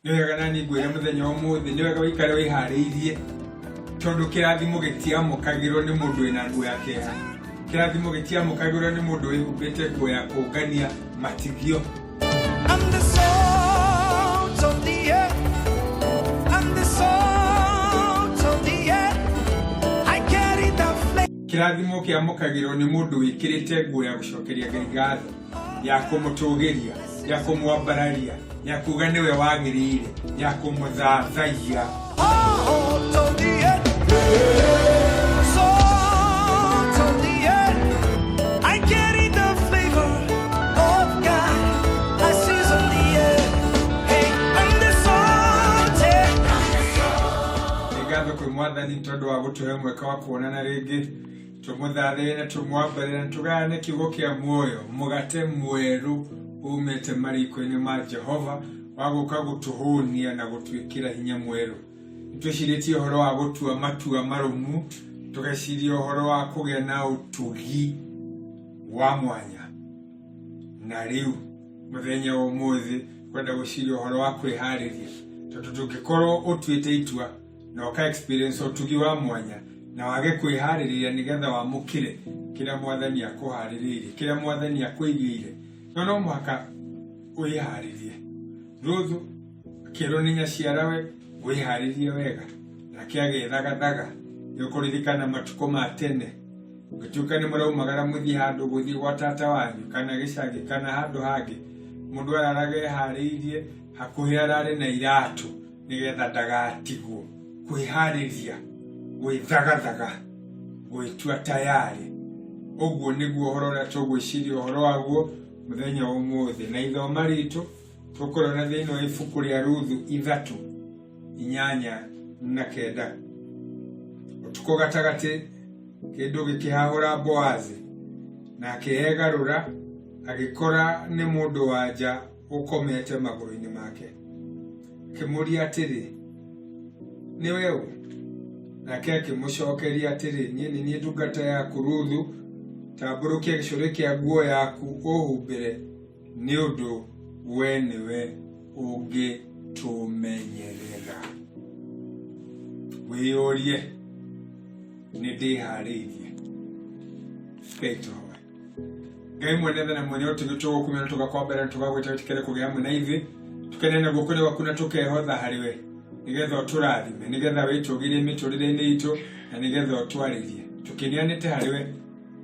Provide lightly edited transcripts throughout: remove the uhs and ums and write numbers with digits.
Nĩ wega na niĩ ngwĩre mũthenya wa ũmũthĩ nĩ wega wĩikare wĩharĩirie tondũ kĩrathimo gĩtiamũkagĩrwo nĩ mũndũ wĩna nguo ya kĩeha. Kĩrathimo gĩtiamũkagĩrwo nĩ mũndũ wĩhumbĩte nguo ya kũngania matigio. I'm the salt of the earth. I'm the salt of the earth. I carry the flame. Kĩrathimo kĩamũkagĩrwo nĩ mũndũ wĩkĩrĩte nguo ya gũcokeria Ngai ngatho, ya kũmũtũgĩria, ya kũmwambararia, ya kuga nĩwe wagĩrĩire, ya kũmũthathaiya. Salt of the earth. Salt of the earth. I carry the flavor of God. I season the earth. Hey, I'm the salt. Yeah. Nĩ ngatho kwĩ Mwathani tondũ wa gũtũhe mweke wa kuonana rĩngĩ, tũmũthathaiye na tũmwambarĩre na tũgayane kiugo kĩa muoyo, mũgate mwerũ umĩte mariko-inĩ ma Jehova wa gũka gũtũhũnia na gũtwĩkĩra hinya mwerũ. Nĩtwĩcirĩtie ũhoro wa gũtua matua marũmu, tũgeciria ũhoro wa kũgĩa na ũtugi wa mwanya. Na rĩu mũthenya wa ũmũthĩ kwenda gwĩciria ũhoro wa kwĩharĩria, tondũ ndũngĩkorwo ũtuĩte itua na ũka experience ũtugi wa mwanya na wage kwĩharĩrĩria nĩgetha wamũkĩre kĩrĩa Mwathani akũharĩrĩirie, kĩrĩa Mwathani akũigĩire. No no mũhaka wĩharĩrie. Ruthu akĩrwo nĩ nyaciarawe wĩharĩrie wega, nake agĩthagathaga. Nĩ ũkũririkana matukũ ma tene gũtuĩka nĩ mũraumagara mũthiĩ handũ gũthiĩ gwa tata wanyu kana gĩcagi kana handũ hangĩ, mũndũ araraga eharĩirie hakuhĩ arare na iratũ nĩgetha ndagatigwo. Kwĩharĩria, gwĩthagathaga, gwĩtua tayarĩ, ũguo nĩguo ũhoro ũrĩa tũgwĩciria ũhoro waguo mũthenya wa ũmũthĩ. Na ithoma ritũ tũkũrona thĩinĩ wa ibuku rĩa Ruthu 3:8-9. Ũtukũ gatagatĩ kĩndũ gĩkĩhahũra Boazi, nake egarũra agĩkora nĩ mũndũ wa nja ũkomete magũrũ-inĩ make. Akĩmũũria atĩrĩ, nĩwe ũ? Nake akĩmũcokeria atĩrĩ, niĩ nĩ niĩ ndungata yaku Ruthu, tambũrũkia gĩcũrĩ kĩa nguo yaku ũhumbĩre, nĩ ũndũ we nĩwe ũngĩtũmenyerera. Wĩyũrie, nĩ ndĩharĩirie? Ngai tũhoe. Ngai mwene tha na mwene ũtugi, tũgũkumia na tũgakwambara na tũgagwĩta wĩtĩkĩre kũgĩa hamwe na ithuĩ, tũkene na guoko-inĩ gwaku na tũkehotha harĩ we, nĩgetha ũtũrathime, nĩgetha wĩtũgĩrie mĩtũrĩre-inĩ itũ, na nĩgetha ũtwarĩrie. Tũkĩneanĩte harĩ we,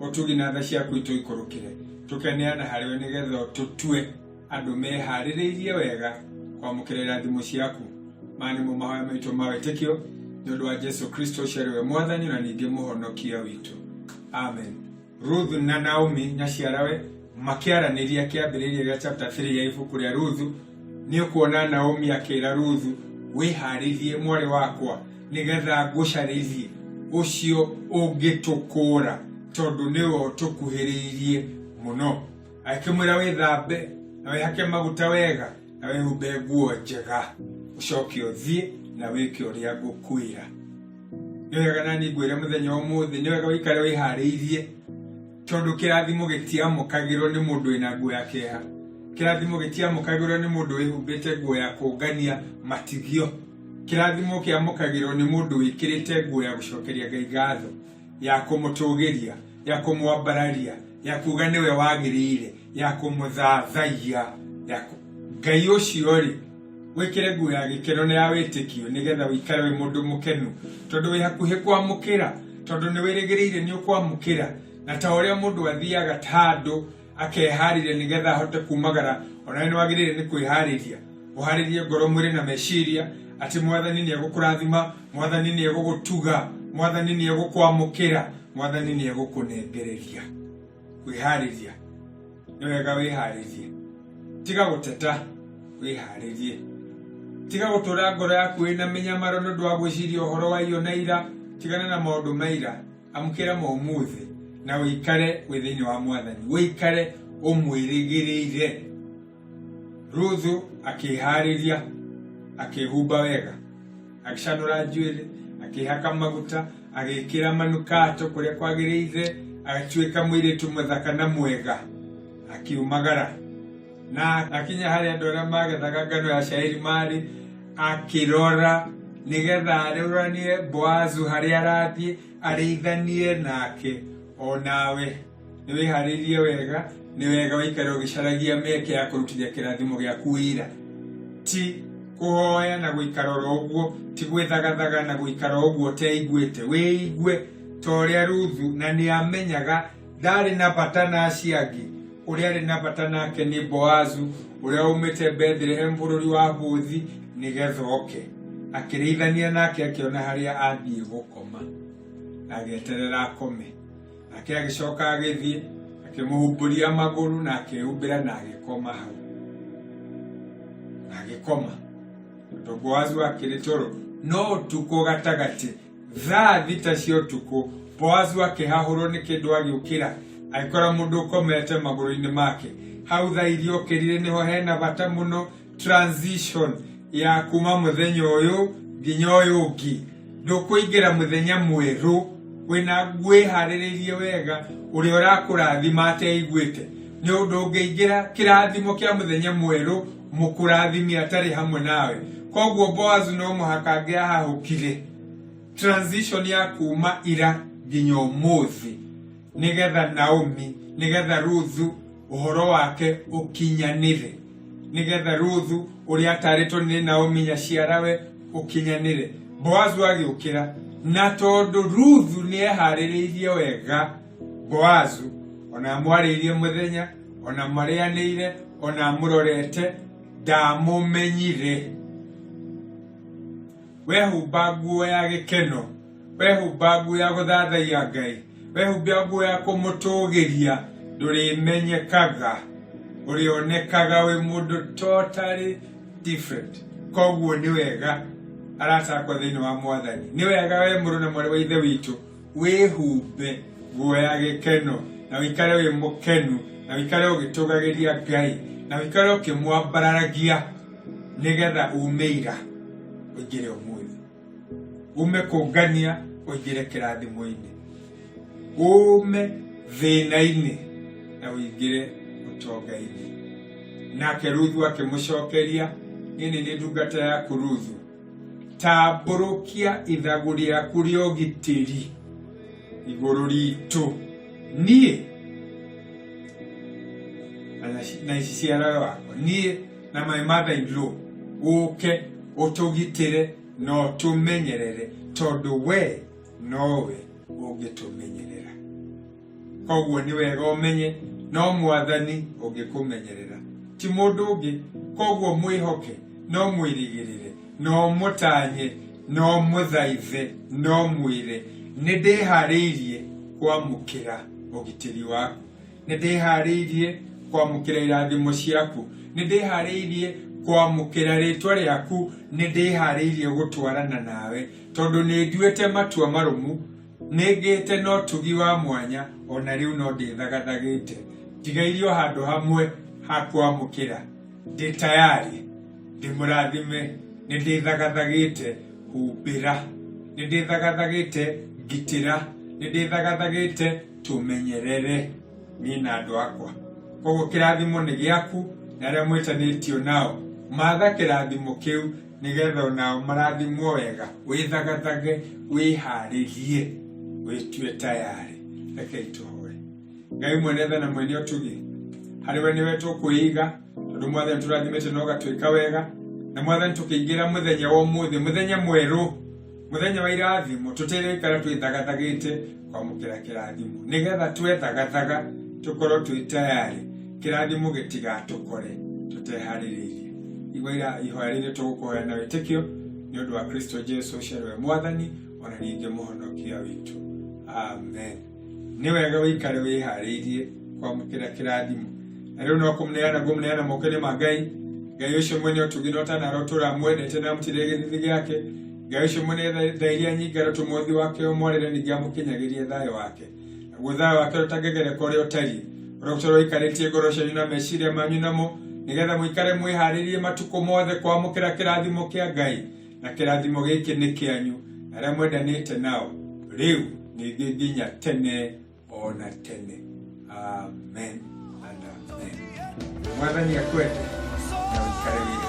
ũtugi na tha ciaku itũikũrũkĩre, tũkeneana harĩ we nĩgetha ũtũtue andũ meharĩrĩirie wega kwamũkĩra irathimo ciaku. Maya nĩmo mahoya maitũ ma wĩtĩkio nĩ ũndũ wa Jesu Kristo ũcio arĩ we Mwathani na ningĩ Mũhonokia witũ. Amen. Ruthu na Naomi nyaciarawe makĩaranĩria kĩambĩrĩria gĩa chapter 3 ya ibuku rĩa Ruthu, nĩ ũkuona Naomi akĩra Ruthu, wĩharĩrie mwarĩ wakwa nĩgetha ngũcarĩrie ũcio ũngĩtũkũũra tondũ nĩwe ũtũkuhĩrĩirie mũno. Akĩmwĩra wĩthambe na wĩhake maguta wega na wĩhumbe nguo njega, ũcoke ũthiĩ na wĩke ũrĩa ngũkwĩra. Nĩ wega na niĩ ngwĩre mũthenya wa ũmũthĩ nĩ wega wĩikare wĩharĩirie tondũ kĩrathimo gĩtiamũkagĩrwo nĩ mũndũ wĩna nguo ya kĩeha. Kĩrathimo gĩtiamũkagĩrwo nĩ mũndũ wĩhumbĩte nguo ya kũngania matigio. Kĩrathimo kĩamũkagĩrwo nĩ mũndũ wĩkĩrĩte nguo ya gũcokeria Ngai ngatho, ya kũmũtũgĩria, ya kũmwambararia, ya kuga nĩwe wagĩrĩire, ya kũmũthathaiya, ya Ngai ũcio rĩ, wĩkĩre nguo ya gĩkeno na ya wĩtĩkio nĩgetha ũikare wĩ mũndũ mũkenu, tondũ wĩ hakuhĩ kwamũkĩra, tondũ nĩ wĩrĩgĩrĩire nĩ ũkwamũkĩra. Na ta ũrĩa mũndũ athiaga handũ akeharĩria nĩgetha ahote kumagara, onawe nĩ wagĩrĩire nĩ kwĩharĩria, ũharĩrie ngoro, mwĩrĩ na meciria atĩ Mwathani nĩ egũkũrathima, Mwathani nĩ egũgũtuga, Mwathani nĩ egũkwamũkĩra, Mwathani nĩ egũkũnengereria. Kwĩharĩria nĩ wega, wĩharĩrie, tiga gũteta, wĩharĩrie, tiga gũtũra ngoro yaku ĩna mĩnyamaro nĩ ũndũ wa gwĩciria ũhoro wa iyo na ira. Tigana na maũndũ ma ira, amũkĩra ma ũmũthĩ na ũikare wĩ thĩinĩ wa Mwathani, ũikare ũmwĩrĩgĩrĩire. Ruthu akĩharĩria, akĩhumba wega, agĩcanũra njuĩrĩ, akĩhaka maguta, agĩkĩra manukato kũrĩa kwagĩrĩire, agĩtuĩka mũirĩtu mũthaka na mwega, akiumagara na akinya harĩa andũ arĩa magethaga ngano ya cairi marĩ, Akĩrora nĩgetha aroranie Boazu harĩa arathiĩ arĩithanie nake. O nawe nĩ wĩharĩirie wega, nĩ wega ũikare ũgĩcaragia mĩeke ya kũrutithia kĩrathimo gĩaku wĩra. Ti kũhoya na gũikara oro ũguo, ti gwĩthagathaga na gũikara ũguo ũteiguĩte. Wĩigue ta ũrĩa Ruthu, na nĩ amenyaga ndarĩ na bata na acio angĩ. Ũrĩa arĩ na bata nake nĩ Boazu ũrĩa waumĩte Bethlehem bũrũri wa Bũthi nĩgetha oke. Akĩrĩithania nake akĩona harĩa athiĩ gũkoma, na agĩeterera akome. Nake agĩcoka agĩthiĩ akĩmũhumbũria magũrũ na akĩhumbĩra na agĩkoma hau. Na agĩkoma. Tondũ Boazu akĩrĩ toro. No ũtukũ gatagatĩ, thaa 6 cia ũtukũ, Boazu akĩhahũrwo nĩ kĩndũ agĩũkĩra, agĩkora mũndũ ũkomete magũrũ-inĩ make. Hau thaa iria okĩrire nĩho hena bata mũno, transition ya kuma mũthenya ũyũ nginya ũyũ ũngĩ. Ndũkũingĩra mũthenya mwerũ wĩna wĩharĩrĩirie wega ũrĩa ũrakũrathima ateiguĩte. Nĩ ũndũ ũngĩingĩra kĩrathimo kĩa mũthenya mwerũ mũkũrathimi atarĩ hamwe nawe. Koguo Boazu no mũhaka angĩahahũkire transition ya kuma ira nginya ũmũthĩ, nĩgetha Naomi, nĩgetha Ruthu ũhoro wake ũkinyanĩre, nĩgetha Ruthu ũrĩa atarĩtwo nĩ Naomi nyaciarawe ũkinyanĩre. Boazu agĩũkĩra, na tondũ Ruthu nĩeharĩrĩirie wega, Boazu ona amwarĩirie mũthenya, ona marĩanĩire, ona amũrorete, ndamũmenyire. Wehumba nguo ya gĩkeno, wehumba nguo ya gũthathaiya Ngai, wehumba nguo ya kũmũtũgĩria, ndũrĩmenyekaga, ũrĩonekaga wĩ mũndũ totally different. Koguo nĩ wega arata akwa thĩinĩ wa Mwathani, nĩ wega we mũrũ na mwarĩ wa Ithe witũ wĩhumbe nguo ya gĩkeno na ũikare wĩ mũkenu na ũikare ũgĩtũgagĩria Ngai na ũikare ũkĩmwambararagia, nĩgetha ume ira ũingĩre ũmũthĩ, ume kũngania ũingĩre kĩrathimo-inĩ, ume thĩna-inĩ na ũingĩre ũtonga-inĩ. Nake Ruthu akĩmũcokeria, niĩ nĩ niĩ ndungata yaku Ruthu, tambũrũkia ithagu rĩaku rĩa ũgitĩri igũrũ ritũ, niĩ na nyaciarawe wakwa, niĩ na my mother in law, ũke ũtũgitĩre na ũtũmenyerere, tondũ we nowe ũngĩtũmenyerera. Koguo nĩ wega ũmenye no Mwathani ũngĩkũmenyerera, ti mũndũ ũngĩ. Koguo mwĩhoke, no mwĩrĩgĩrĩre, no mũtanye, no mũthaithe, no mwĩre nĩ ndĩharĩirie kwamũkĩra ũgitĩri waku, nĩ ndĩharĩirie kwamũkĩra irathimo ciaku, nĩ ndĩharĩirie kwamũkĩra rĩtwa rĩaku, nĩ ndĩharĩirie gũtwarana nawe, tondũ nĩ nduĩte matua marũmu, nĩ ngĩte na ũtugi wa mwanya, ona rĩu no ndĩthagathagĩte. Ndigairio handũ hamwe ha kwamũkĩra, ndĩ tayari, ndĩmũrathime, nĩ ndĩthagathagĩte, humbĩra, nĩ ndĩthagathagĩte, ngitĩra, nĩ ndĩthagathagĩte, tũmenyerere niĩ na andũ akwa. Koguo kĩrathimo nĩ gĩaku na arĩa mwĩtanĩtio nao, matha kĩrathimo kĩu nĩgetha onao marathimwo wega. Wĩthagathage, wĩharĩrie, wĩtue tayari. Rekei tũhoe. Ngai mwene tha na mwene ũtugi, harĩ we nĩwe tũkwĩiga, tondũ Mwathani tũrathimĩte na ũgatwĩka wega. Na Mwathani tũkĩingĩra mũthenya wa ũmũthĩ, mũthenya mwerũ, mũthenya wa irathimo, tũteire gũikara twĩthagathagĩte kwamũkĩra kĩrathimo, nĩgetha twethagathaga tũkorwo twĩ tayari, kĩrathimo gĩtigatũkore tũteharĩrĩirie. Igua ihoya rĩrĩ tũgũkũhoya na wĩtĩkio nĩ ũndũ wa Kristo Jesu ũcio nĩwe Mwathani ona ningĩ mũhonokia witũ. Amen. Nĩ wega ũikare wĩharĩirie kwamũkĩra kĩrathimo. Na rĩu no kũmũneana ngũmũneana moko-inĩ ma Ngai. Ngai ũcio mwene ũtugi na ũtanarotũra mwendete na amũtirĩre gĩthithi gĩake. Ngai ũcio mwene tha iria nyingĩ arotũma ũthiũ wake ũmwarĩre ningĩ amũkinyagĩrie thayũ wake. Naguo thayũ wake ũtangĩgereka ũrĩa ũtariĩ, ũrĩa ũikarĩtie ngoro cianyu na meciria manyu namo, nĩgetha mũikare mwĩharĩirie matukũ mothe kwamũkĩra kĩrathimo kĩa Ngai. Na kĩrathimo gĩkĩ nĩ kĩanyu na arĩa mwendanĩte nao rĩu ningĩ nginya tene ona tene. Amen and amen. Mwathani akwende na ũikare wĩharĩirie.